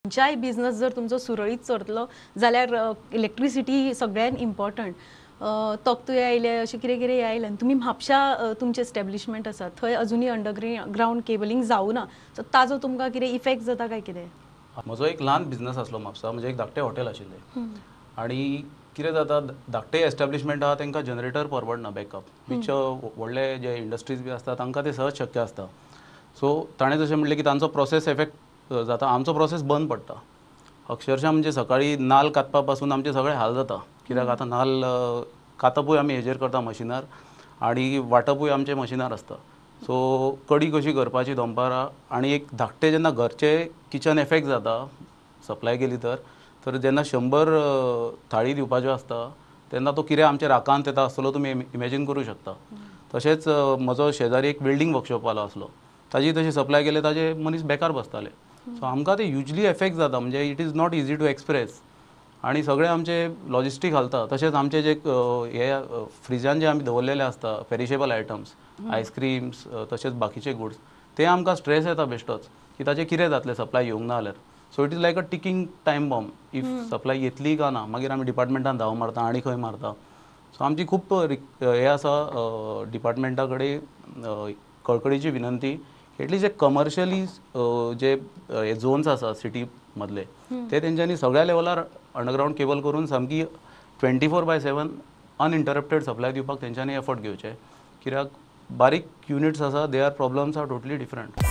खंयच्याय बिजनस जर तुमचो सुरळीत चलतलो जाल्यार इलेक्ट्रिसिटी सगळ्यान इम्पॉर्टंट. तोक्तूय आयले, अशें कितें कितें आयलें आनी तुमी म्हापशा तुमचें एस्टेब्लिशमेंट आसा, थंय अजुनूय अंडरग्रावंड केबलिंग जावना, सो ताजो तुमकां कितें इफेक्ट जाता काय कितें? म्हजो एक ल्हान बिजनस आसलो म्हापसा, म्हजें एक धाकटें हॉटेल आशिल्लें आनी कितें जाता, धाकटे एस्टेब्लिशमेंट आहा तांकां जनरेटर परवडना बॅकअप, which व्हडले जे इंडस्ट्रीज बी आसता तांकां ते सहज शक्य आसता. सो ताणें जशें म्हणलें की तांचो प्रोसेस एफेक्ट जाता, आमचो प्रोसेस बंद पडटा अक्षरशा. म्हणजे सकाळीं नाल कातपा पासून आमचे सगळे हाल जाता, कित्याक आतां नाल कातपूय आमी हेजेर करता मशिनार आनी वांटपूय आमचे मशिनार आसता. सो कडी कशी करपाची दनपारां आनी एक धाकटे जेन्ना घरचे किचन एफेक्ट जाता सप्लाय केली तर जेन्ना 100 थाळी दिवपाच्यो आसता तेन्ना तो कितें आमच्या राकांत येता आसतलो तुमी इमेजीन करूं शकता. तशेंच म्हजो शेजारी एक वेल्डींग वर्कशॉपवालो आसलो, ताजी तशी सप्लाय केले ताजे मनीस बेकार बसताले. सो आमकां ते ह्युजली एफेक्ट जाता, म्हणजे it is not easy to express. आनी सगळे आमचे लॉजिस्टीक घालता. तशेंच आमचे जे हे फ्रिजान जे आमी दवरलेले आसता पेरिशेबल आयटम्स, आयस्क्रीम्स तशेंच बाकीचे गुड्स, ते आमकां स्ट्रेस येता बेश्टोच की ताचे कितें जातलें सप्लाय येवंक ना जाल्यार. So it is like a ticking time bomb, if supply येतली काय ना, मागीर आमी डिपार्टमेंटान धांव मारता आनी खंय मारता. सो आमची खूब हे आसा डिपार्टमेंटा कडेन कळकळीची विनंती, एटलीस्ट जे कमर्शियली जे हे झोन्स आसा सिटी मदले ते तेंच्यांनी सगळ्या लेवलार अंडरग्रावंड केबल करून सामकी 24/7 अनइंटरप्टेड सप्लाय दिवपाक तेंच्यांनी एफर्ट घेवचे, कित्याक बारीक युनिट्स आसा, their problems are totally different.